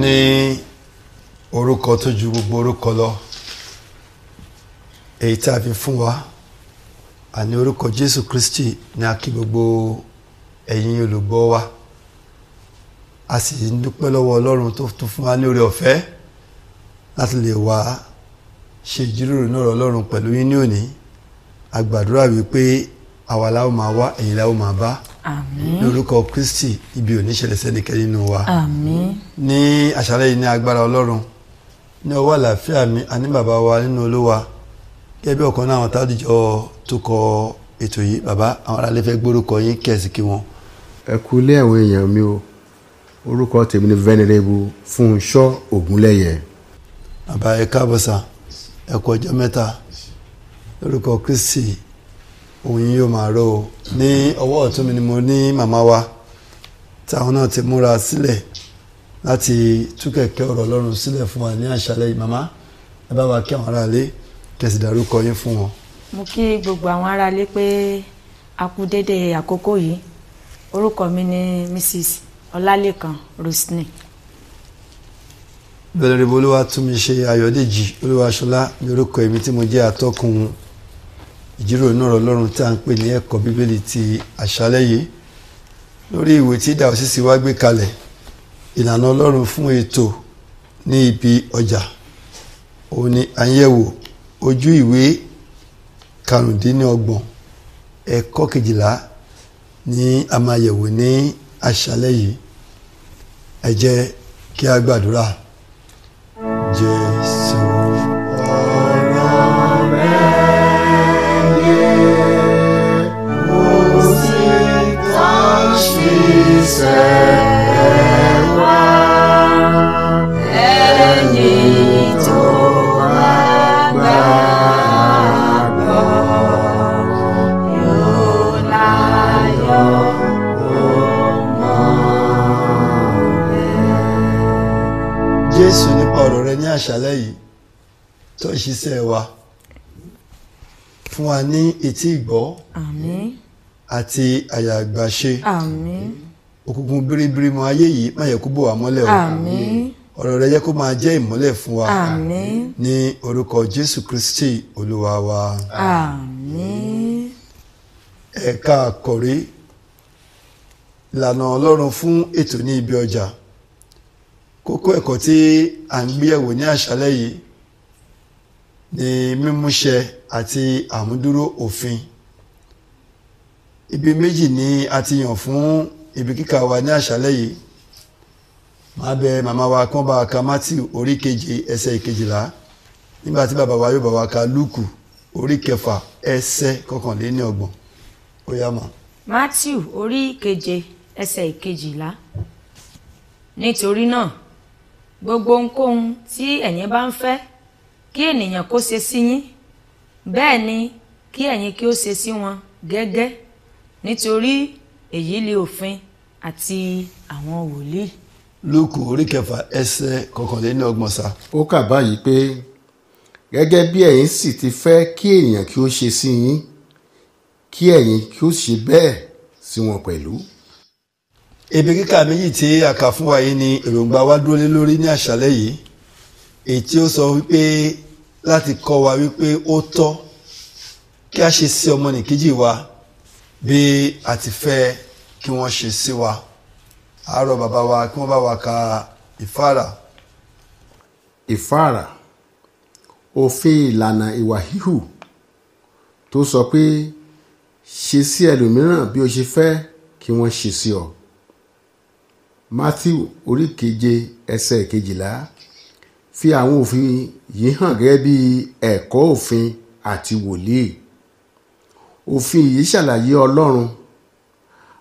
Ní orúkọ tó ju gbogbo orúkọ lọ, èyí tí a fi fún wa, àní orúkọ Jésù Kristi ní a kí gbogbo ẹ̀yin olùgbọ́ wa. A sì ń dúpẹ́ lọ́wọ́ Ọlọ́run tó tún fún wa ní oore ọ̀fẹ́ láti lè wá ṣe ìjíròrò náà Ọlọ́run pẹ̀lú yín ní òní. A gbàdúrà wípé àwa la ó máa wá, ẹ̀yin la ó máa bá. Àmín. Lórúkọ Kristi, ibi ò ní ṣẹlẹ̀ sẹ́nikẹ́ni nínú wa. Àmín. Ní àṣálẹ́ yìí ní agbára Ọlọ́run, ní ọwọ́ àlàáfíà mi, a ní bàbá wa nínú Olúwa gẹ́gẹ́ bí ọ̀kan náà àwọn tádìjọ tó kọ ètò yìí. Bàbá, àwọn aráalé fẹ́ gbórúkọ yín kẹ̀sì kí wọn. Ẹ kú ilé àwọn èèyàn mi o. Orúkọ tèmi ni Venerable Fúnṣọ́ Ògúnlẹ́yẹ. Bàbá, ẹ káàbọ̀ sà, ẹ kú ọjọ́ mẹ́ta. Lórúkọ Kristi, òun yín yóò máa ró o. Ní ọwọ́ ọ̀tún mi ni mo ní màmá wa táwọn náà ti múra sílẹ̀ láti tú kẹ̀kẹ́ ọ̀rọ̀ Ọlọ́run sílẹ̀ fún wa ní àṣálẹ́ yìí. Màmá, ẹ bá wa kí àwọn aráalé kẹsì dárúkọ yín fún wọn. Mo kí gbogbo àwọn aráalé pé a kú dédé àkókò yìí. Orúkọ mi ni Mrs. Ọlálékan Rosni. Venerable Olúwatúnmiṣe Ayọ̀dèjì Olúwaṣọlá ní orúkọ èmi tí mo jẹ́ atọ́kùn ìjíròrò náà Ọlọ́run tí a ń pè ní ẹ̀kọ́ Bíbélì ti àṣálẹ́ yìí, lórí ìwé tí dàósìsì wá gbé kalẹ̀, ìlànà Ọlọ́run fún ètò ní ibi ọjà. Òun ni à ń yẹ̀wò ojú ìwé 25, ẹ̀kọ́ 12 ní a máa yẹ̀wò ní àṣálẹ́ yìí. Ẹ jẹ́ kí a gbàdúrà. Jésù, ọ̀rọ̀ rẹ̀ yé, ó sì tán ṣiṣẹ́ wá. Ẹni tó bá gbàgbọ́ yóò láyọ̀ ọmọ rẹ̀. Jésù, nípa ọ̀rọ̀ rẹ ní àṣálẹ́ yìí tó ṣiṣẹ́ wa, fún wa ní etí ìgbọ́ Àmín. àti àyà àgbàṣe. Àmín. Òkùnkùn biribiri mọ ayé yìí má yẹ kó bò wá mọ́lẹ̀ o. Àmín. Ọ̀rọ̀ rẹ yẹ kó máa jẹ́ ìmọ́lẹ̀ fún wa. Àmín. Ní orúkọ Jésù Kristi Olúwa wa. Àmín. Ẹ̀ka àkọ́rí ìlànà Ọlọ́run fún ètò ní ibi ọjà. Kókó ẹ̀kọ́ tí à ń gbéyẹ̀wò ní àṣálẹ́ yìí ni mímúṣẹ àti àmúdúró òfin. Ibi méjì ni a ti yàn fún ibi kíkà wa ní àṣálẹ́ yìí. Máa bẹ màmá wa kán bá wa ka Mátíù orí 7 ẹsẹ̀ 12, nígbà tí bàbá wa yóò bá wa ka Lúùkù orí 6 ẹsẹ̀ 31. Ó yá mà. Mátíù orí 7 ẹsẹ̀ 12. Nítorí náà, gbogbo ohunkóhun tí ẹ̀yin bá ń fẹ́ kí ènìyàn kó ṣe sí yín, bẹ́ẹ̀ ni kí ẹ̀yin kí ó ṣe sí wọn gẹ́gẹ́, nítorí èyí lè òfin àti àwọn wòlíì. Lúùkù orí 6 ẹsẹ̀ 31 sá. Ó kà báyìí pé gẹ́gẹ́ bí ẹ̀yin sì ti fẹ́ kí ènìyàn kí ó ṣe sí yín, kí ẹ̀yin kí ó ṣe bẹ́ẹ̀ sí wọn pẹ̀lú. Ibi kíkà méjì tí a kà fún wa yìí ni èròǹgbà wa dúró lé lórí ní àṣálẹ́ yìí, èyí tí ó sọ wípé láti kọ́ wa wípé ó tọ́ kí a ṣe sí ọmọnìkejì wa bí a ti fẹ́ kí wọ́n ṣe sí wa. Àárọ̀ bàbá wa kí wọ́n bá wa ka Ìfáàrà. Ìfáàrà, òfin ìlànà ìwà híhù tó sọ pé ṣe sí ẹlòmíràn bí o ṣe fẹ́ kí wọ́n ṣe sí ọ. Mátíù orí 7 ẹsẹ̀ 12 fi àwọn òfin yìí hàn gẹ́gẹ́ bí ẹ̀kọ́ òfin àti wòlíì. Òfin yìí ṣàlàyé Ọlọ́run.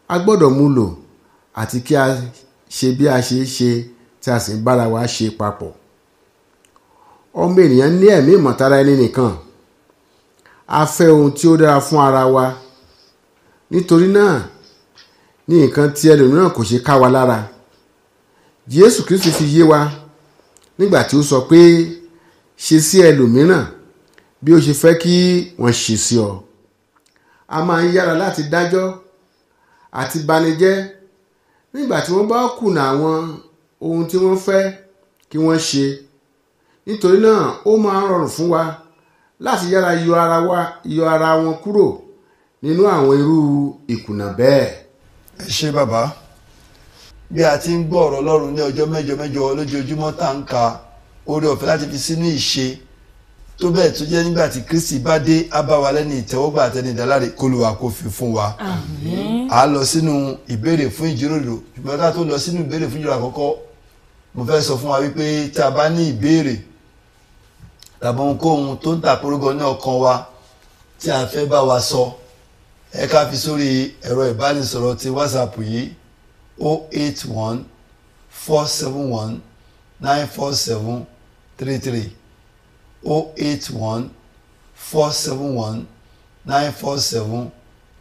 A gbọ́dọ̀ mú lò àti kí a ṣe bí a ṣe ṣe tí a sì ń bára wa ṣe papọ̀. Ọmọ ènìyàn ní ẹ̀mí ìmọ̀tara ẹni nìkan. A fẹ́ ohun tí ó dára fún ara wa. Nítorí náà ní nǹkan tí ẹlòmíràn kò ṣe ká wa lára. Jésù Kristi fi yé wa nígbà tí ó sọ pé ṣe sí ẹlòmíràn bí ó ṣe fẹ́ kí wọ́n ṣe sí ọ. A máa ń yára láti dájọ́ àti banijẹ́ nígbà tí wọ́n bá kùnà àwọn ohun tí wọ́n fẹ́. kí wọ́n ṣe. Nítorí náà ó máa ń rọrùn fún wa láti yára yọ ara wọn kúrò nínú àwọn irú ìkùnà bẹ́ẹ̀. Ẹ ṣé bàbá. Bí a ti ń gbọ́ ọ̀rọ̀ Ọlọ́run ní ọjọ́ mẹ́jọ mẹ́jọ lójoojúmọ́ tá ń ka oore ọ̀fẹ́ láti fi sínú ìṣe tó bẹ́ẹ̀ tó jẹ́ nígbà tí Kristi bá dé á bá wa lẹ́ni ìtẹ́wọ́gbà àtẹni ìdáláre k'Olúwa kó fi fún wa. Àmín. A lọ sínú ìbéèrè fún ìjíròrò, ṣùgbọ́n ká tó lọ sínú ìbéèrè fún ìjíròrò àkọ́kọ́, mo fẹ́ sọ fún wa wípé tí a bá ní ìbéèrè tàbí ohunkóhun tó ń tàkúrúgọ ní ọkàn wa tí a fẹ́ bá wa sọ, ẹ ká fi sórí ẹ̀rọ ìbánisọ̀rọ̀ ti WhatsApp yìí 081 471 947 33 081 471 947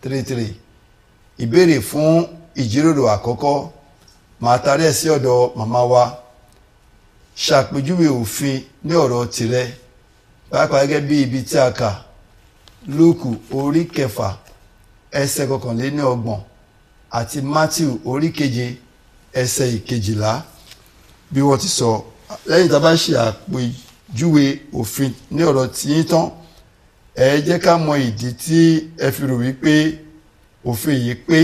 33. Ìbéèrè fún ìjíròrò àkọ́kọ́ màá tarí ẹ̀ sí ọ̀dọ̀ màmá wa. Ṣàpèjúwe òfin ní ọ̀rọ̀ tirẹ̀, pàápàá gẹ́gẹ́ bí ibi tí a kà Lúùkù orí 6 ẹsẹ̀ 31 àti Mátíù orí 7 ẹsẹ̀ 12 bí wọ́n ti sọ. Lẹ́yìn tá a bá ṣe àpèjúwe òfin ní ọ̀rọ̀ tiyín tán, ẹ jẹ́ ká mọ ìdí tí ẹ fi rò wípé òfin yìí pé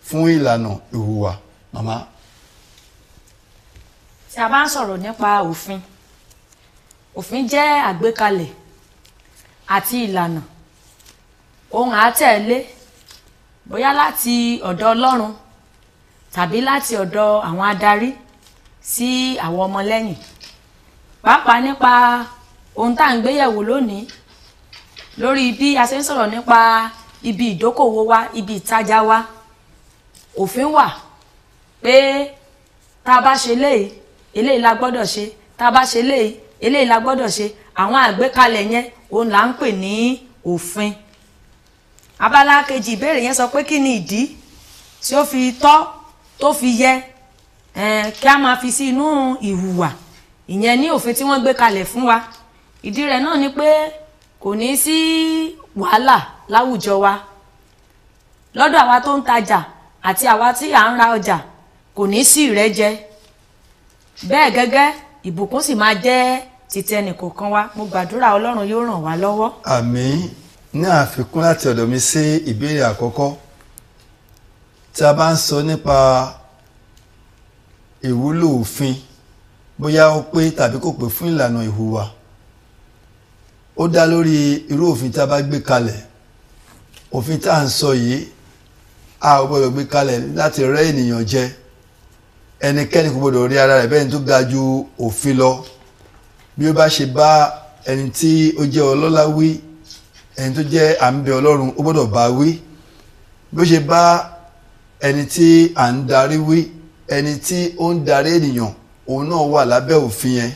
fún ìlànà ìhùwà. Màmá. Tí a bá ń sọ̀rọ̀ nípa òfin, òfin jẹ́ àgbékalẹ̀ àti ìlànà ohun àtẹ̀lé bóyá láti ọ̀dọ̀ Ọlọ́run tàbí láti ọ̀dọ̀ àwọn adarí sí àwọn ọmọlẹ́yìn. Pàápàá nípa ohun tá à ń gbéyẹ̀wò lónìí lórí bí a ṣe ń sọ̀rọ̀ nípa ibi ìdókòwò wa, ibi ìtajà wa, òfin wà pé tá a bá ṣe léyìí, eléyìí la gbọ́dọ̀ ṣe, tá a bá ṣe léyìí, eléyìí la gbọ́dọ̀ ṣe. Àwọn àgbékalẹ̀ yẹn òun là ń pè ní òfin. Abala kejì ìbéèrè yẹn sọ pé kí ni ìdí tí ó fi tọ́ tó fi yẹ kí a máa fi sí inú ìhùwà, ìyẹn ní òfin tí wọ́n gbé kalẹ̀ fún wa. Ìdí rẹ̀ náà ni pé kò ní sí wàhálà láwùjọ wa, lọ́dọ̀ àwa tó ń tajà àti àwa tí à ń ra ọjà, kò ní sí ìrẹ́jẹ. Bẹ́ẹ̀ gẹ́gẹ́ ìbùkún sì máa jẹ́ titi ẹnìkọ̀ọ̀kan wa. Mo gbàdúrà Ọlọ́run yóò ràn wá lọ́wọ́. Àmín. Ní àfikún láti ọ̀dọ̀ mi sí ìbéèrè àkọ́kọ́, tí a bá ń sọ nípa ìwúlò òfin bóyá ó pé tàbí kò pé fún ìlànà ìhùwà, ó dá lórí irú òfin tí a bá gbé kalẹ̀. Òfin tá à ń sọ yìí, a ò gbọdọ̀ gbé kalẹ̀ láti rẹ́ ènìyàn jẹ. Ẹnikẹ́ni kò gbọdọ̀ rí ara rẹ̀ bẹ́ẹ̀ ni tó ga ju òfin lọ. Bí ó bá ṣe bá ẹni tí ó jẹ́ ọlọ́lá wí, ẹni tó jẹ́ à ń bẹ Ọlọ́run, ó gbọdọ̀ bá wí. Bí ó ṣe bá ẹni tí à ń darí wí, ẹni tí ó ń darí ènìyàn, òun náà wà lábẹ́ òfin yẹn.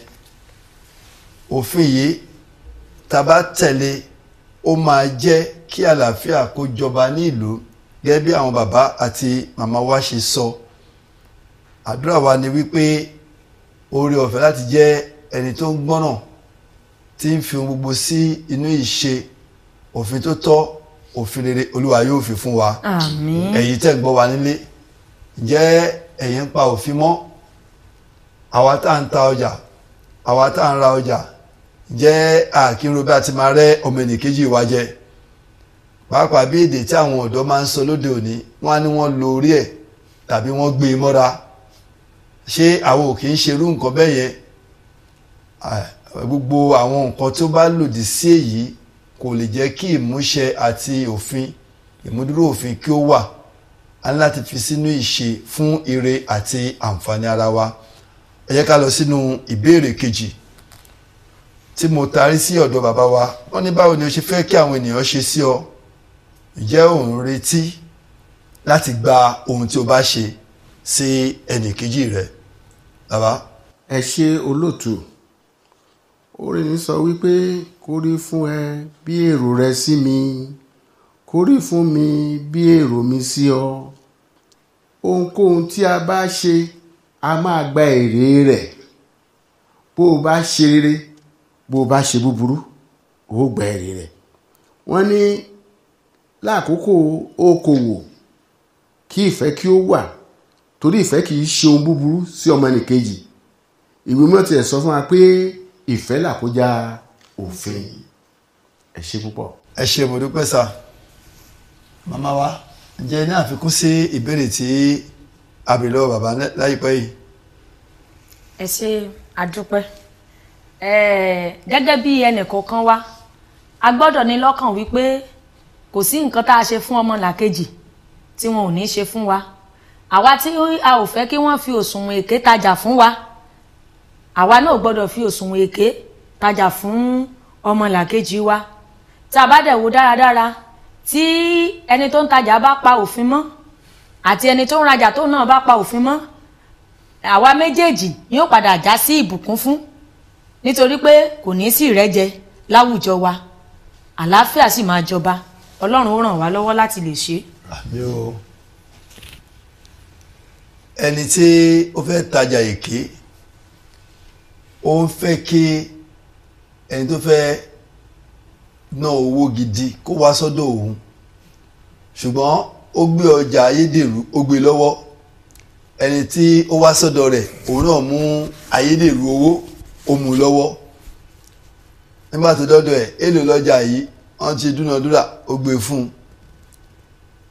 Òfin yìí tá bá tẹ̀lé, ó máa jẹ́ kí àlàáfíà kó jọba ní ìlú, gẹ́gẹ́ bí àwọn bàbá àti màmá wa ṣe sọ. Àdúrà wa ni wípé oore ọ̀fẹ́ láti jẹ́ ẹni tó ń gbọ́ràn, tí ń fi ohun gbogbo sí inú ìṣe òfin tó tọ́, òfin rere, Olúwa yóò fi fún wa. Àmín. Ẹ̀yin tẹ́ ń gbọ́ wa nílé, ǹjẹ́ ẹ̀yin ń pa òfin mọ́? Àwa tá à ń ta ọjà, àwa tá à ń ra ọjà, ǹjẹ́ àkínro bí a ti máa rẹ́ ọmọ ẹnìkejì wa jẹ? Pàápàá bí èdè tí àwọn ọ̀dọ́ máa ń sọ lóde òní, wọ́n á ní wọ́n lo orí ẹ̀ tàbí wọ́n gbé e mọ́ra. Ṣé àwọn ò kì í ṣerú nǹkan bẹ́ẹ̀ yẹn? Gbogbo àwọn nǹkan tó bá lòdì sí èyí kò lè jẹ́ kí ìmúṣẹ àti òfin, ìmúdúró òfin kí ó wà. A ní láti fi sínú ìṣe fún ire àti àǹfààní ara wa. Ẹ jẹ́ ká lọ sínú ìbéèrè kejì tí mo tarí sí ọ̀dọ̀ bàbá wa. Wọ́n ní báwo ni o ṣe fẹ́ kí àwọn ènìyàn ṣe sí ọ? Ǹjẹ́ ò ń retí láti gba ohun tí o bá ṣe sí ẹnìkejì rẹ? Bàbá. Ẹ ṣé olóòtú. Orin ní sọ wípé kó rí fún ẹ bí èrò rẹ sí mi, kó rí fún mi bí èrò mi sí ọ. Ohunkóhun tí a bá ṣe, a máa gba èrè rẹ̀. Bó o bá ṣe rere, bó o bá ṣe búburú, o gba èrè rẹ̀. Wọ́n ní lákòókò okòwò kí ìfẹ́ kí ó wà, torí ìfẹ́ kì í ṣe ohun búburú sí ọmọnìkejì. Ìwé mímọ́ tiẹ̀ sọ fún wa pé ìfẹ́ làkójá òfin. Ẹ ṣé púpọ̀. Ẹ ṣé, mo dúpẹ́ sà. Màmá wa, ǹjẹ́ ní àfikún sí ìbéèrè tí a béèrè lọ́wọ́ bàbá láìpẹ́ yìí? Ẹ ṣé, àdúpẹ́. Gẹ́gẹ́ bí ẹnìkọ̀ọ̀kan wa, a gbọ́dọ̀ ní lọ́kàn wípé kò sí nǹkan tá a ṣe fún ọmọlàkejì tí wọn ò ní ṣe fún wa. Àwa tí a ò fẹ́ kí wọ́n fi òṣùwọ̀n èké tajà fún wa, àwa náà gbọ́dọ̀ fi òṣùwọ̀n èké tajà fún ọmọlàkejì wa. Tá a bá dẹ̀ wo dáradára, tí ẹni tó ń tajà bá pa òfin mọ́ àti ẹni tó ń rajà tó náà bá pa òfin mọ́, àwa méjèèjì yóò padà já sí ìbùkún fún, nítorí pé kò ní sí ìrẹ́jẹ láwùjọ wa, àlàáfíà sì máa jọba. Ọlọ́run ó ràn wá lọ́wọ́ láti lè ṣe. Àmín o. Ẹni tí ó fẹ́ tajà èké, ó ń fẹ́ kí ẹni tó fẹ́ ná owó gidi kó wá sọ́dọ̀ òun, ṣùgbọ́n ó gbé ọjà ayédèrú, ó gbé lọ́wọ́. Ẹni tí ó wá sọ́dọ̀ rẹ̀, òun náà mú ayédèrú owó, ó mú lọ́wọ́. Nígbà tó dọ́dọ̀ ẹ̀, èlò lọ́jà yìí, wọ́n ti dúnadúrà, ó gbé fún un.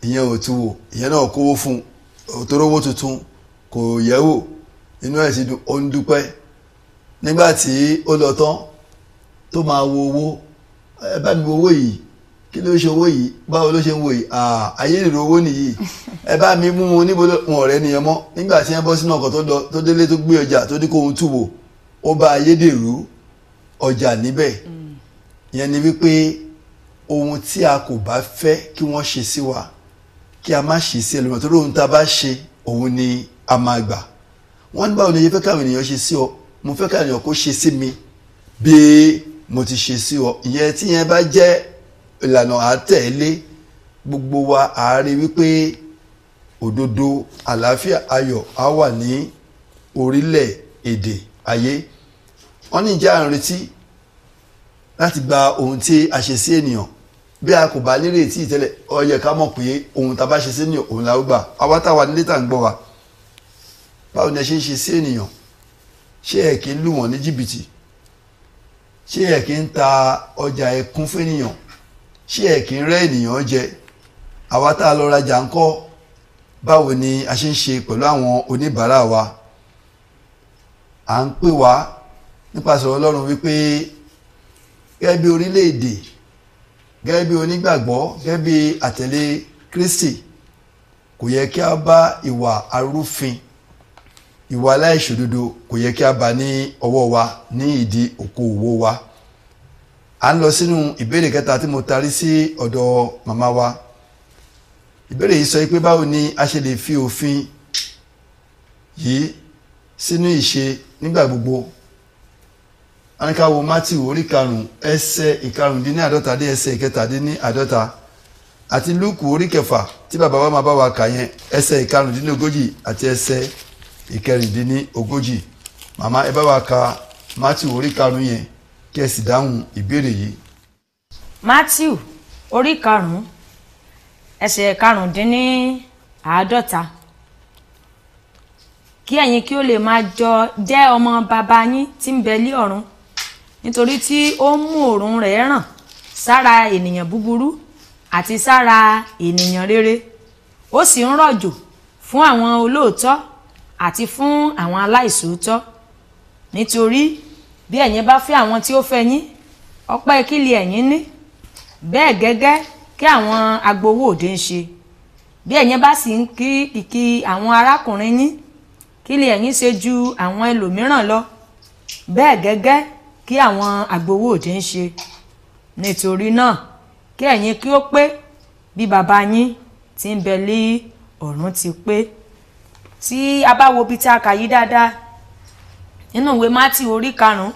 Ìyẹn ò tu wò, ìyẹn náà kówó fún un, òtórówó tuntun kò yẹ̀ wò, inú ẹ̀ sì dùn, ó ń dúpẹ́. Nígbà tí ó lọ tán tó máa wo owó, ẹ bá mi wo owó yìí, kí ló ṣe owó yìí, báwo ló ṣe ń wo yìí, ayédèrú owó nìyí, ẹ bá mi mú un níbo wọn ọ̀rẹ́ nìyẹn mọ́. Nígbà tí wọ́n bọ́ sínú ọkọ̀ tó lọ, tó délé, tó gbé ọjà tó ní kóhun tù wò, ó bá ayédèrú ọjà níbẹ̀. Ìyẹn ni wípé ohun tí a kò bá fẹ́ kí wọ́n ṣe sí wa, kí a má ṣe sí ẹlòmíràn, torí ohun tá a bá ṣe òun ni a máa gbà. Wọ́n ní báwo ni ẹ fẹ́ káwọn ènìyàn ṣe sí ọ? Mo fẹ́ káwọn ènìyàn kó ṣe sí mi bí mo ti ṣe sí ọ. Ìyẹn tí yẹn bá jẹ́ ìlànà àtẹ̀lé gbogbo wa, a rí wípé òdodo, àlàáfíà, ayọ̀ á wà ní orílẹ̀ èdè ayé. Wọ́n ní ìjà ń retí láti gba ohun tí a ṣe sí ènìyàn. Bí a kò bá nírètí ìtẹ́lẹ̀, ó yẹ ká mọ̀ pé ohun tá a bá ṣe sí ènìyàn òun la ó gbà. Àwa táwa nílé tá à ń gbọ́ wa, báwo ni ẹ ṣe ń ṣe sí ènìyàn? Ṣé ẹ kì í lù wọ́n ní jìbìtì? Ṣé ẹ kì í ta ọjà ẹkún fún ènìyàn? Ṣé ẹ kì í rẹ́ ènìyàn jẹ? Àwa tá a lọ rajà ńkọ́, báwo ni a ṣe ń ṣe pẹ̀lú àwọn oníbàárà wa? À ń pè wá nípasẹ̀ Ọlọ́run wípé gẹ́gẹ́ bí orílẹ̀-èdè, gẹ́gẹ́ bí onígbàgbọ́, gẹ́gẹ́ bí àtẹ̀lé Kristi, kò yẹ kí a bá ìwà arúfin, ìwà aláìṣòdodo, kò yẹ kí a bá ní ọwọ́ wa ní ìdí okòwò wa. À ń lọ sínú ìbéèrè kẹta tí mo tarí sí ọ̀dọ̀ màmá wa. Ìbéèrè yìí sọ pé báwo ni a ṣe lè fi òfin yìí sínú ìṣe nígbà gbogbo? A ní ká wo Mátíù orí 5 ẹsẹ̀ 45 dé ẹsẹ̀ 47, àti Lúùkù orí 6 tí bàbá wa máa bá wa kà yẹn, ẹsẹ̀ 35 àti ẹsẹ̀ 46. Màmá, ẹ bá wa ka Mátíù orí 5 yẹn kí ẹ sì dáhùn ìbéèrè yìí. Mátíù orí 5 ẹsẹ̀ 45. Kí ẹ̀yin kí ó lè máa jọ jẹ́ ọmọ bàbá yín tí ń bẹ lí ọ̀run, nítorí tí ó ń mú òòrùn rẹ̀ ràn sára ènìyàn búburú àti sára ènìyàn rere, ó sì ń rọ̀jò fún àwọn olóòótọ́ àti fún àwọn aláìṣòótọ́. Nítorí bí ẹ̀yin bá fẹ́ àwọn tí ó fẹ́ yín, ọpẹ́ kí li ẹ̀yin ní? Bẹ́ẹ̀ gẹ́gẹ́ kí àwọn agbowó òde ń ṣe. Bí ẹ̀yin bá sì ń kí ìkí àwọn arákùnrin yín, kí li ẹ̀yin ṣe ju àwọn ẹlòmíràn lọ? Bẹ́ẹ̀ gẹ́gẹ́ kí àwọn agbowó òde ń ṣe. Nítorí náà kí ẹ̀yin kí ó pé bí bàbá yín tí ń bẹ lí ọ̀run ti pé. Tí a bá wo ibi tí a kà yí dáadáa nínú ìwé Mátíù orí 5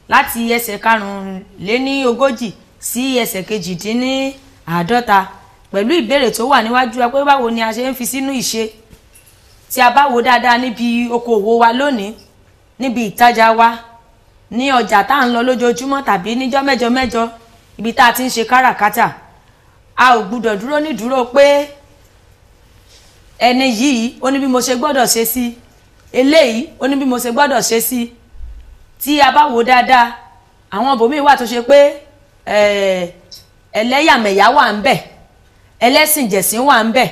láti ẹsẹ̀ 45 sí ẹsẹ̀ 48, pẹ̀lú ìbéèrè tó wà níwájú wa pé báwo ni a ṣe ń fi sínú ìṣe. Tí a bá wo dáadáa níbi okòwò wa lónìí, níbi ìtajà wa, ní ọjà tá à ń lọ lójoojúmọ́ tàbí níjọ́ mẹ́jọ mẹ́jọ, ibi tá a ti ń ṣe káràkátà, a ò gbúdọ̀ dúró nídúró pé ẹni yìí ó ní bí mo ṣe gbọ́dọ̀ ṣe sí, eléyìí ó ní bí mo ṣe gbọ́dọ̀ ṣe sí. Tí a bá wò dáadáa, àwọn ibòmíì wà tó ṣe pé ẹlẹ́yàmẹ̀yà wà ń bẹ̀, ẹlẹ́sìnjẹ̀sìn wà ń bẹ̀.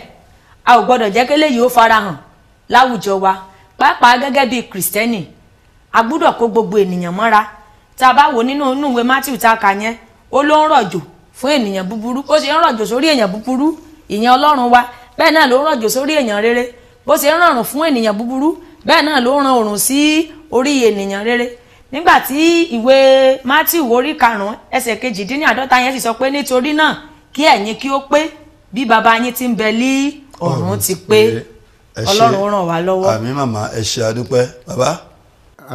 A ò gbọ́dọ̀ jẹ́ kí eléyìí ó farahàn láwùjọ wa, pàápàá gẹ́gẹ́ bíi Kìrìsìtẹ́nì. A gbúdọ̀ kó gbogbo ènìyàn mọ́ra. Tá a bá wò nínú ìwé Matthew tá a kà yẹn, ó ló ń rọ̀jò fún ènìyàn búburú. Ó ṣe ń rọ̀jò sórí èèyàn búburú, ìyẹn Ọlọ́run wa, bẹ́ẹ̀ náà ló ń rọ̀jò sórí èèyàn rere. Bó ṣe ń rọ̀rùn fún ènìyàn búburú, bẹ́ẹ̀ náà ló ń ran òrùn sí orí ènìyàn rere. Nígbà tí ìwé Matthew orí 5 ẹsẹ̀ 48 yẹn sì sọ pé nítorí náà kí ẹ̀yin kí ó pé bí baba yín ti ń bẹ lí ọ̀run ti pé. Ọlọ́run ràn wá lọ́wọ́. Àmín màmá, ẹ ṣé àdúpẹ́ bàbá.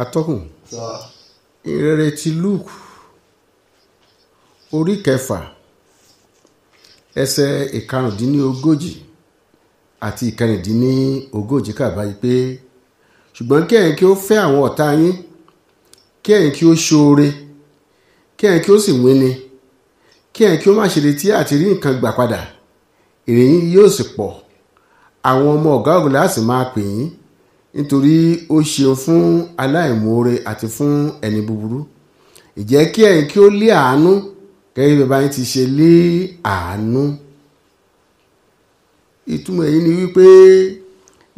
Atọ́kùn, ìrere ti Luke orí 6 ẹsẹ̀ 35 àti 36 kà báyìí pé ṣùgbọ́n kí ẹ̀yin kí ó fẹ́ àwọn ọ̀tá yín, kí ẹ̀yin kí ó ṣoore, kí ẹ̀yin kí ó sì wíni, kí ẹ̀yin kí ó má ṣe retí àti rí nǹkan gbà padà, èrè yín yóò sì pọ̀, àwọn ọmọ ọ̀gá ògo la sì máa pè yín, nítorí ó ṣeun fún aláìmoore àti fún ẹni búburú. Ìjẹ́ kí ẹ̀yin kí ó lé àánú gẹ́gẹ́ bí baba yín ti ṣe lé àánú. Ìtumọ̀ èyí ni wípé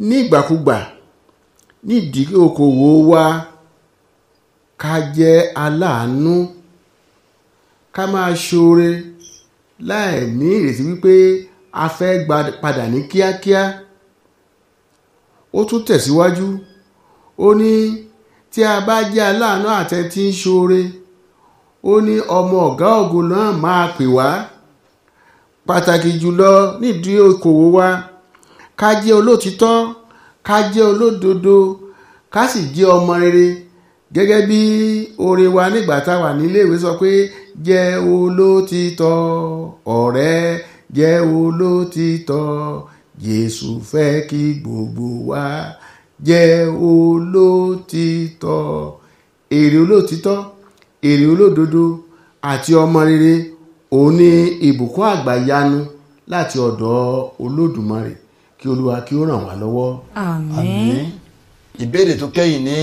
ní ìgbàkúgbà nídìí okòwò wa, ká jẹ́ aláàánú, ká máa ṣoore láì ní ìrètí wípé a fẹ́ gba padà ní kíákíá. Ó tún tẹ̀síwájú, ó ní tí a bá jẹ́ aláàánú àti ẹni tí ń ṣoore, ó ní ọmọ ọ̀gá ògo náà máa pè wá. Pàtàkì jùlọ nídìí okòwò wa, ká jẹ́ olótìtọ́, ká jẹ́ olódodo, ká sì jẹ́ ọmọ rere. Gẹ́gẹ́ bí orin wa nígbà tá a wà nílé ìwé sọ pé jẹ́ olótìtọ́ ọ̀rẹ́, jẹ́ olótìtọ́, Jésù fẹ́ kí gbogbo wa jẹ́ olótìtọ́. Èrè olótìtọ́, èrè olódodo àti ọmọ rere òun ní ìbùkún àgbàyanu láti ọ̀dọ̀ Olódùmarè. Kí Olúwa kí ó ràn wá lọ́wọ́. Àmín. Ìbéèrè tó kẹ́yìn ní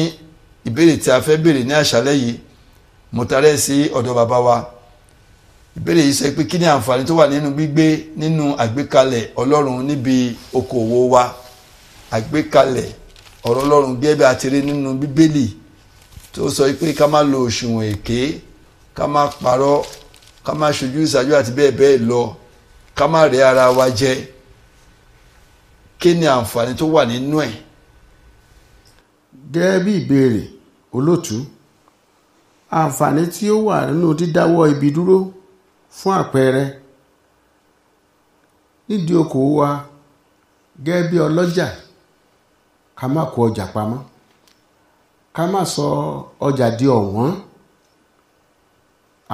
ìbéèrè tí a fẹ́ béèrè ní àṣálẹ́ yìí, mo tarẹ́ sí ọ̀dọ̀ bàbá wa. Ìbéèrè yìí sọ pé kí ni àǹfààní tó wà nínú gbígbé nínú àgbékalẹ̀ Ọlọ́run níbi okòwò wa? Àgbékalẹ̀ ọ̀rọ̀ Ọlọ́run gẹ́gẹ́ bí a ti rí nínú Bíbélì tó sọ pé ká má lo òṣùwọ̀n èké, ká má parọ́, ká má ṣojú ìṣáájú àti bẹ́ẹ̀ bẹ́ẹ̀ lọ, ká má rẹ́ ara wa jẹ. Kí ni àǹfààní tó wà nínú ẹ̀? Gẹ́gẹ́ bí ìbéèrè olótú, àǹfààní tí ó wà nínú dídáwọ́ ibi dúró fún àpẹẹrẹ nídìí okòwò wa gẹ́gẹ́ bí ọlọ́jà, ká má kó ọjà pamọ́, ká má sọ ọjà di ọ̀wọ́n.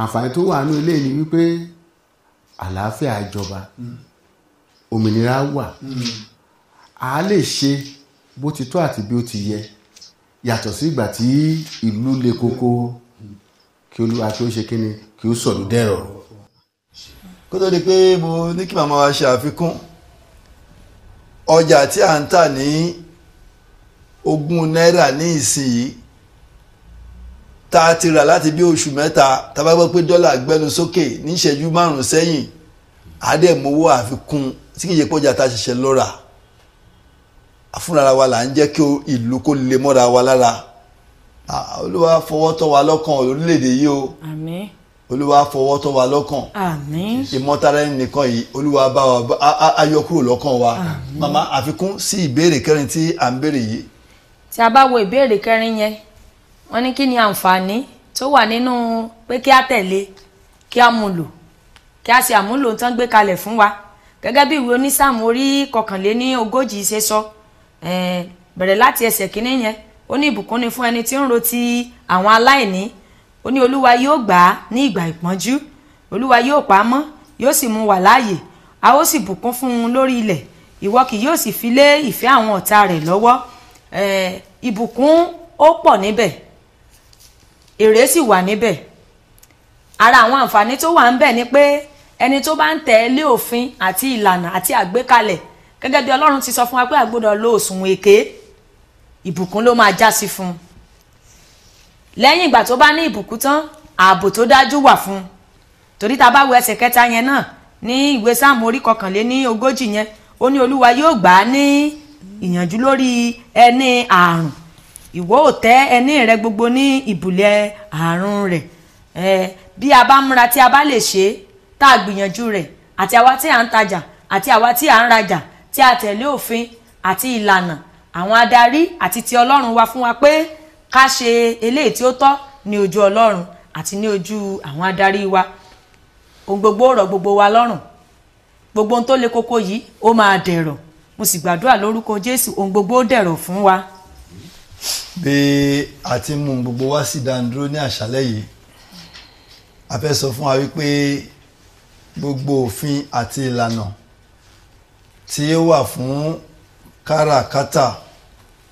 Àǹfààní tó wà nínú ilé ni wípé àlàáfíà jọba, òmìnira wà, a lè ṣe bó ti tọ́ àti bí ó ti yẹ, yàtọ̀ sí ìgbà tí ìlú le koko. Kí Olúwa kí ó ṣe kíni, kí ó sọ̀rọ̀ dẹ̀rọ̀. Kó tó di pé mo ní kí màmá wa ṣe àfikún, ọjà tí à ń tà ní 20 náírà ní ìsinyìí tá a ti rà láti bí oṣù mẹ́ta, tá a bá gbọ́ pé dọ́là gbẹnu sókè ní ìṣẹ́jú 5 sẹ́yìn, àdèmówó àfikún tí kì í ṣe pọ́jà tá a ṣẹ̀ṣẹ̀ lọ rà. Fúnra wa là ń jẹ́ kí ìlú kó lè mọ́ra wa lára. Olúwa fọwọ́ tọ́ wa lọ́kàn orílẹ̀-èdè yìí o. Àmín. Olúwa fọwọ́ tọ́ wa lọ́kàn. Àmín. Ìmọ̀tara ẹni nìkan yìí, Olúwa bá wa ayọ̀ kúrò lọ́kàn wa. Màmá, àfikún sí ìbéèrè kẹrin tí à ń béèrè yìí. Tí a bá wo ìbéèrè kẹrin yẹn, wọ́n ní kí ni àǹfààní tó wà nínú pé kí a tẹ̀lé, kí a mú lò, kí a ṣe àmúlò tán gbé kalẹ̀ fún wa. Gẹ́gẹ́ bí ìwé onísáàmù orí 41 ṣe sọ, bẹ̀rẹ̀ láti ẹsẹ̀ kínní yẹn, ó ní ìbùkún ni fún ẹni tí ń ro ti àwọn aláìní. Ó ní Olúwa yóò gbà á ní ìgbà ìpọ́njú, Olúwa yóò pa á mọ́, yóò sì mú wà láàyè, a ó sì bùkún fún un lórí ilẹ̀, ìwọ kì yóò sì fi lé ìfẹ́ àwọn ọ̀tá rẹ̀ lọ́wọ́. Ìbùkún ó pọ̀ níbẹ̀, èrè sì wà níbẹ̀. Ara àwọn àǹfààní tó wà ńbẹ̀ ni pé ẹni tó bá ń tẹ̀lé òfin àti ìlànà àti àgbékalẹ̀ gẹ́gẹ́ bí Ọlọ́run ti sọ fún wa pé a gbọ́dọ̀ lo òṣùwọ̀n èké, ìbùkún ló máa já sí fún un. Lẹ́yìn ìgbà tó bá ní ìbùkún tán, ààbò tó dájú wà fún un. Torí tá a bá wo ẹsẹ̀ kẹta yẹn náà ní ìwé Sáàmù orí 41 yẹn, ó ní Olúwa yóò gbà á ní ìyànjú lórí ẹní àrùn, ìwọ ò tẹ́ ẹní rẹ gbogbo ní ìbùlẹ̀ àrùn rẹ̀. Bí a bá múra tí a bá lè ṣe tá a gbìyànjú rẹ̀, àti àwa tí à ń tajà àti àwa tí à ń rajà, tí a tẹ̀lé òfin àti ìlànà àwọn adarí àti ti Ọlọ́run wa fún wa pé ká ṣe eléyìí tí ó tọ́ ní ojú Ọlọ́run àti ní ojú àwọn adarí wa, ohun gbogbo rọ̀ gbogbo wa lọ́rùn. Gbogbo ohun tó le koko yìí ó máa dẹ̀rọ̀. Mo sì gbàdúrà lórúkọ Jésù, ohun gbogbo ó dẹ̀rọ̀ fún wa. Bí a ti mú gbogbo wa sí ìdánidúró ní àṣálẹ́ yìí, a fẹ́ sọ fún wa wípé gbogbo òfin àti ìlànà tí ó wà fún káràkátà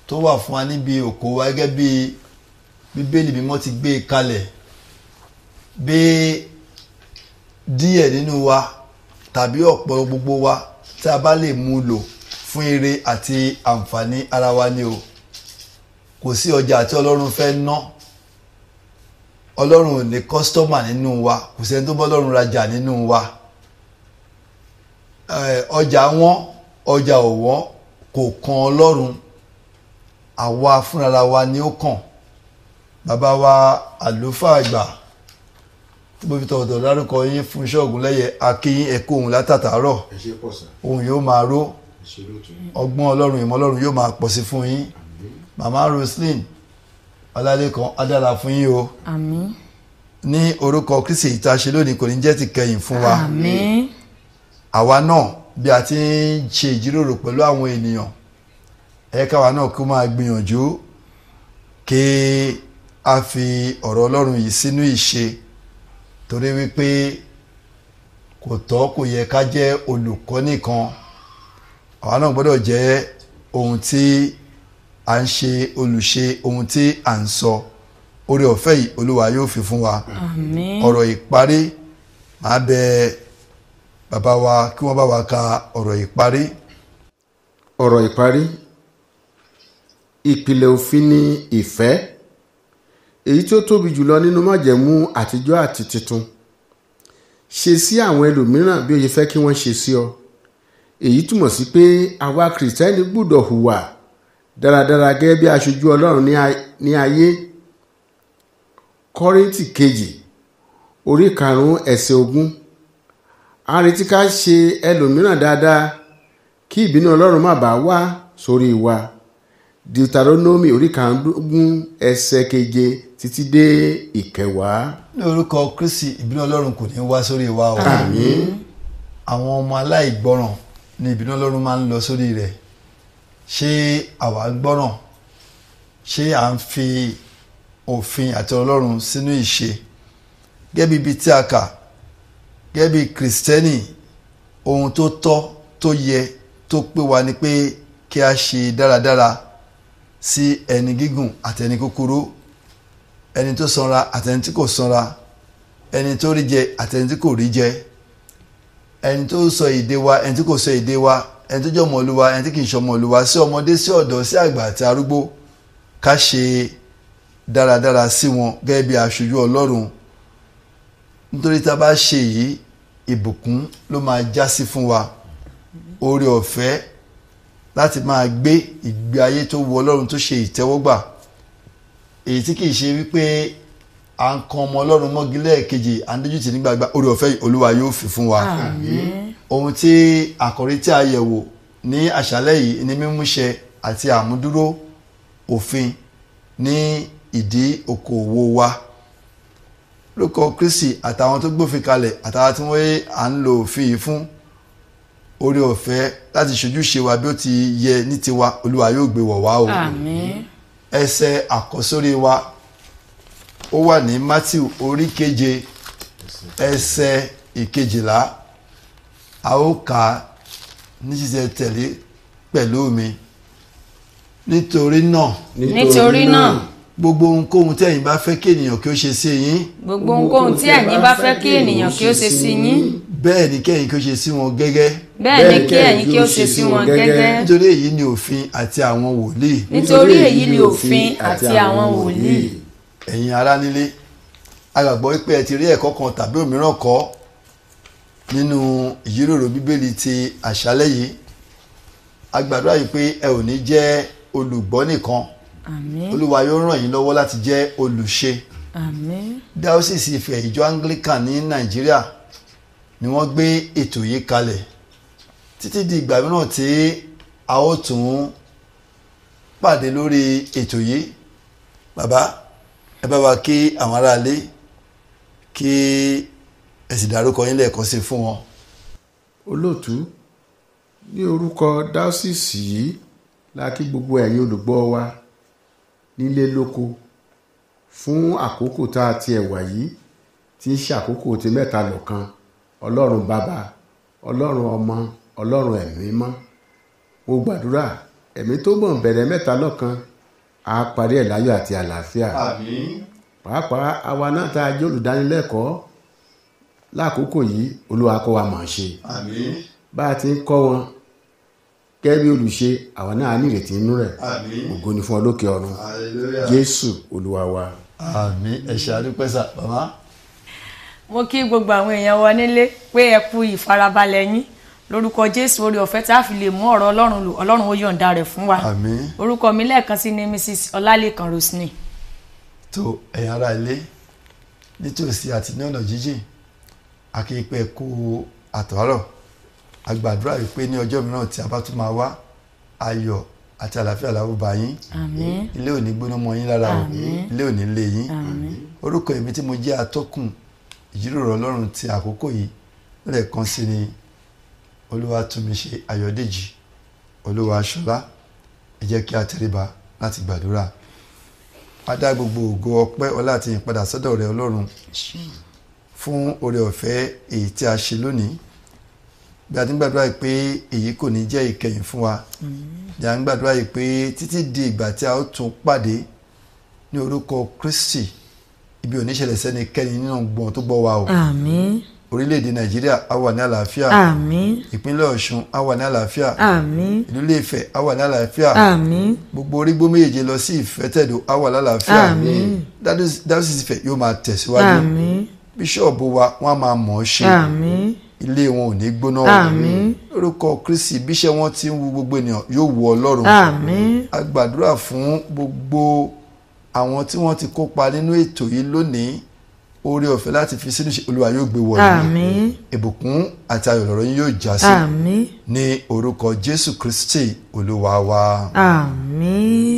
tó wà fún wa níbi òkò wa gẹ́gẹ́ bí Bíbélì mímọ́ ti gbé e kalẹ̀, bí díẹ̀ nínú wa tàbí ọ̀pọ̀ gbogbo wa tí a bá lè mú lò fún ire àti àǹfààní ara wa ni o. Kò sí ọjà tí Ọlọ́run fẹ́ ná. Ọlọ́run ò ní kọ́sítọ́mà nínú wa, kò sẹ́ni tó bá Ọlọ́run rajà nínú wa. Ọjà wọn, ọjà ò wọ́n, kò kan Ọlọ́run, àwa fúnra wa ni ó kàn. Bàbá wa àlùfáà àgbà tí mo fi tọ̀wọ̀tọ̀wọ̀ dárúkọ yín, Fúnṣọ́ Ògúnlẹ́yẹ, akínyín ẹ̀kọ́ òun látàtàárọ̀, òun yóò máa ró, ọgbọ́n Ọlọ́run ìmọ̀ Ọlọ́run yóò máa pọ̀ sí fún yín. Màmá Roslyn Ọlálékan, adára fún yín o. Àmín. Ní orúkọ Kristi ìta ṣe lónìí kò ní jẹ́ ti kẹyìn fún wa. Àmín. Àwa náà bí a ti ń ṣe ìjíròrò pẹ̀lú àwọn ènìyàn, ẹ káwa náà kó máa gbìyànjú kí a fi ọ̀rọ̀ Ọlọ́run yìí sínú ìṣe, torí wípé kò tọ́ kò yẹ ká jẹ́ olùkọ́ nìkan. Àwa náà gbọ́dọ̀ jẹ́ ohun tí à ń ṣe, olùṣe ohun tí à ń sọ. Oore ọ̀fẹ́ yìí Olúwa yóò fi fún wa. Àmín. Ọ̀rọ̀ ìparí, màá bẹ̀ bàbá wa kí wọ́n bá wa ka ọ̀rọ̀ ìparí. Ọ̀rọ̀ ìparí. Ìpìlẹ̀ òfin ni ìfẹ́, èyí tí ó tóbi jùlọ nínú májẹ̀mú àtijọ́ àti titun. Ṣe sí àwọn ẹlòmíràn bí o ṣe fẹ́ kí wọ́n ṣe sí ọ. Èyí túmọ̀ sí pé àwa Kìrìsìtẹ́nì gbọ́dọ̀ hùwà dáradára gẹ́gẹ́ bí aṣojú Ọlọ́run ní ayé. Kọ́ríńtì 2 orí 5 ẹsẹ̀ 20. A retí ká ṣe ẹlòmíràn dáadáa kí ìbínú Ọlọ́run má bàa wá sórí wa. Deuteronomy orí 5 ẹsẹ̀ 7 títí dé 10. Ní orúkọ Kristi, ìbínú Ọlọ́run kò ní wá sórí wa o. Àmín. Àwọn ọmọ aláìgbọràn ni ìbínú Ọlọ́run máa ń lọ sórí rẹ̀. Ṣé àwa gbọ́ràn? Ṣé à ń fi òfin àti Ọlọ́run sínú ìṣe? Gẹ́gẹ́ bí ibi tí a kà, gẹ́gẹ́ bí Kìrìsìtẹ́nì, ohun tó tọ́ tó yẹ tó pé wa ni pé kí a ṣe dáradára sí ẹni gígùn àti ẹni kúkúrú, ẹni tó sanra àti ẹni tí kò sanra, ẹni tó rí jẹ àti ẹni tí kò rí jẹ, ẹni tó sọ èdè wa, ẹni tí kò sọ èdè wa, ẹni tó jẹ́ ọmọ Olúwa, ẹni tí kì í ṣe ọmọ Olúwa, sí ọmọdé, sí ọ̀dọ́, sí àgbà àti arúgbó, ká ṣe dáradára sí wọn gẹ́gẹ́ bí aṣojú Ọlọ́run. Nítorí tá a bá ṣe yìí, ìbùkún ló máa já sí fún wa. Oore ọ̀fẹ́ láti máa gbé ìgbé ayé tó wu Ọlọ́run tó ṣe ìtẹ́wọ́gbà, èyí tí kì í ṣe wípé à ń kan ọmọ Ọlọ́run mọ́gi lẹ́ẹ̀kejì, à ń dójú tì ní gbangba. Oore ọ̀fẹ́ yìí Olúwa yóò fi fún wa. Àmín. Ohun tí àkòrí tí a yẹ̀wò ní àṣálẹ́ yìí ni mímúṣẹ àti àmúdúró òfin ní ìdí okòwò wa. Lórúkọ Kristi àtàwọn tó gbófin kalẹ̀ àtàwọn tí wọ́n à ń lo òfin yìí fún, oore ọ̀fẹ́ láti ṣojúṣe wa bí ó ti yẹ ní tiwa, Olúwa yóò gbé wọ̀ wá o. Àmín. Ẹsẹ̀ àkọ́sórí wa ó wà ní Matthew orí 7 ẹsẹ̀ 12. A ó kà á ní ṣíṣe tẹ̀lé pẹ̀lú mi. Nítorí náà, Nítorí náà, gbogbo ohunkóhun tí ẹ̀yin bá fẹ́ kí ènìyàn kí ó ṣe sí yín, gbogbo ohunkóhun tí ẹ̀yin bá fẹ́ kí ènìyàn kí ó ṣe sí yín, bẹ́ẹ̀ ni kí ẹ̀yin kí ó ṣe sí wọn gẹ́gẹ́. bẹ́ẹ̀ ni kí ẹ̀yin kí ó ṣe sí wọn gẹ́gẹ́. Nítorí èyí ni òfin àti àwọn wòlíì. Nítorí èyí ni òfin àti àwọn wòlíì. Ẹ̀yin ará nílé, a gbàgbọ́ pé ẹ ti rí ẹ̀kọ́ kan tàbí òmíràn kọ́ nínú ìjíròrò Bíbélì ti àṣálẹ́ yìí. A gbàdúrà yìí pé ẹ ò ní jẹ́ olùgbọ́ nìkan. Àmín. Olúwa yóò ràn yín lọ́wọ́ láti jẹ́ olùṣe. Àmín. Dáósìsì Ifẹ̀ ìjọ Anglican ní Nàìjíríà ni wọ́n gbé ètò yìí kalẹ̀. Títí di ìgbà mìíràn tí a ó tún pàdé lórí ètò yìí, bàbá, ẹ bá wa kí àwọn aráalé, kí ẹ sì dárúkọ yín lẹ́ẹ̀kan sí fún wọn. Olóòtú, ní orúkọ dáósìsì yìí la kí gbogbo ẹ̀yin olùgbọ́ wa nílé lóko fún àkókò tá a tiẹ̀ wà yìí, tí í ṣe àkókò ti mẹ́ta lọ́kan, Ọlọ́run Bàbá, Ọlọ́run Ọmọ, Ọlọ́run Ẹ̀mí Mímọ́. Mo gbàdúrà ẹ̀mí tó mọ̀ bẹ̀rẹ̀ mẹ́ta lọ́kan á parí ẹ̀ láyọ̀ àti àlàáfíà. Àmín. Pàápàá àwa náà tá a jẹ́ olùdánilẹ́kọ̀ọ́ lákòókò yìí, Olúwa kọ́ wa mọ̀ ṣe. Àmín. Bá a ti ń kọ́ wọn gẹ́gẹ́ bí olùṣe, àwa náà ní ìrètí inú rẹ̀. Àmín. Ògo ni fún ọ lókè ọ̀run. Hallelujah. Jésù Olúwa wa. Àmín. Ẹ ṣé, a dúpẹ́ sà, bàbá. Mo kí gbogbo àwọn èèyàn wa nílé pé ẹ kú ìfarabalẹ̀ yín. Lórúkọ Jésù, oore ọ̀fẹ́ tá a fi lè mú ọ̀rọ̀ Ọlọ́run lò, Ọlọ́run ó yọ̀ǹda rẹ̀ fún wa. Àmín. Orúkọ mi lẹ́ẹ̀kan sí ni Mrs. Ọlálékan Rosni. Tó ẹ̀yin ará ilé nítòsí àti ní ọ̀nà jíjìn, a kí i pé ẹ kú àtàárọ̀. A gbàdúrà wípé ní ọjọ́ mìíràn tí a bá tún máa wá, ayọ̀ àti àlàáfíà la ó bá yín. Àmín. Ilé ò ní gbóná mọ́ yín lára o, ilé ò ní lé yín. Orúkọ èmi tí mo jẹ́ atọ́kùn ìjíròrò Ọlọ́run ti àkókò yìí lẹ́ẹ̀kan sí ni Olúwatúnmiṣe Ayọ̀dèjì Olúwaṣọlá. Ẹ jẹ́ kí a tẹríba láti gbàdúrà. A dá gbogbo ògo, ọpẹ́, ọlá àti ìyìn padà sọ́dọ̀ rẹ, Ọlọ́run, fún oore ọ̀fẹ́ èyí tí a ṣe lónìí. Bí a ti ń gbàdúrà yìí pé èyí kò ní jẹ́ ìkẹyìn fún wa, bí a ń gbàdúrà yìí pé títí di ìgbà tí a ó tún pàdé ní orúkọ Kristi, ibi ò ní ṣẹlẹ̀ sẹ́nikẹ́ni nínú gbọ̀n tó gbọ́ wa o. Àmín. Orílẹ̀-èdè Nàìjíríà á wà ní àlàáfíà. Àmín. Ìpínlẹ̀ Ọ̀ṣun á wà ní àlàáfíà. Àmín. Ìlú Ilé-Ifẹ̀ á wà ní àlàáfíà. Àmín. Gbogbo orígbó méjèèjì lọ sí Ìfẹ́tẹ̀dó á wà lálàáfíà. Àmín. Dáúsìsì Ifẹ̀ yóò máa tẹ̀síwájú. Àmín. Bíṣọ̀bù wa, wọ́n á máa mọ̀ ọ́ ṣe. Àmín. Ilé wọn ò ní gbóná o. Àmín. Lórúkọ Kristi, bíṣẹ́ wọn ti ń wu gbogbo ènìyàn, yóò wu Ọlọ́run. Àmín. A gbàdúrà fún gbogbo àwọn tí wọ́n ti kópa nínú ètò yìí lónìí, oore ọ̀fẹ́ láti fi sínú ìṣe, Olúwa yóò gbé wọ̀ yín. Àmín. Ìbùkún àti ayọ̀ lọ̀rọ̀ yín yóò já sí. Àmín. Ní orúkọ Jésù Kristi Olúwa wa. Àmín.